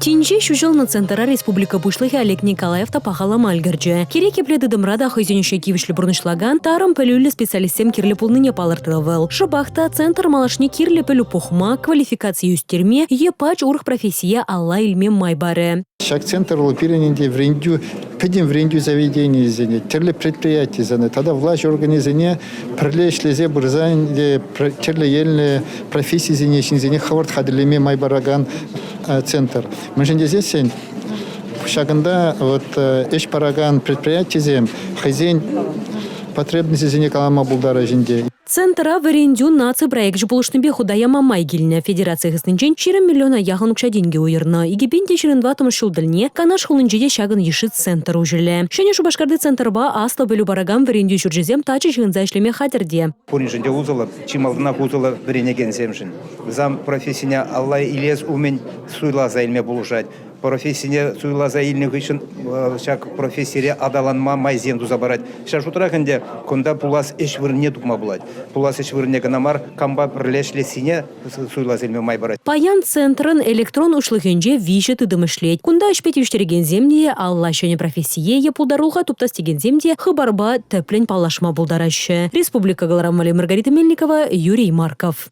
Тин ҫеҫ уҫӑлнӑ центра республика Пуҫлӑхӗ Олег Николаев та пахалама ӗлкӗрчӗ. Кирек епле тытӑмра та хӑйсен ӗҫне тивӗҫлӗ пурнӑҫлакан тарӑн пӗлӳллӗ специалистсем кирлӗ пулнине палӑртрӗ вӑл. Шӑпах та центр малашне кирлӗ пӗлӳ пухма, квалификацие ӳстерме е пач урӑх профессие алла илме май парӗ. Ҫак центр вӑл пирӗн ӗнтӗ вӗрентӳ пӗтӗм вӗрентӳ заведенийӗсене, тӗрлӗ предприятисене тата влаҫ органӗсене пӗрле ӗҫлесе пырса ӗнтӗ тӗрлӗ енлӗ профессисене ҫынсене хӑвӑрт хатӗрлеме май паракан центр. Мӗншӗн тесессӗн ҫакӑнта вот ӗҫ паракан предприятисем хӑйсен потребностӗсене калама пултараҫ ӗнтӗ. Центра Вӗрентӳ наци проекчӗ пулӑшнипе хута яма май килнӗ. Федераци хыснинчен 20 миллиона яхӑн укҫа-тенкӗ уйӑрнӑ. 2024 ҫул тӗлне Канаш хулинче те ҫакӑн йышши центр уҫӑлӗ. Ҫӗнӗ Шупашкарти центрпа аслӑ пӗлӳ паракан вӗрентӳ ҫурчӗсем тачӑ ҫыхӑнса ӗҫлеме хатӗр те. Пуриншӗн те усӑллӑ, чи малтанах усӑллӑ вӗренекенсемшӗн. Вӗсем профессине алла илес умӗн суйласа илме пулӑшать. Профессине суйласа илнӗ хыҫҫӑн ҫак профессире аталанма майсем туса парать. Ҫав шутрах ӗнтӗ кунта пулас ӗҫ вырӑнне тупма пулать. Пулас ӗҫ вырӑнне кӑна мар, кампа пӗрле ӗҫлессине суйласа илме май парать. Паян центрӑн электрон уҫлӑхӗнче виҫӗ тытӑм ӗҫлет. Кунта ӗҫпе тивӗҫтерекенсем те, алла ҫӗнӗ профессие е пултарулӑха туптас текенсем те хыпарпа тӗплӗн паллашма пултараҫҫӗ. Республика кӑларӑмӗ Маргарита Мельникова, Юрий Марков.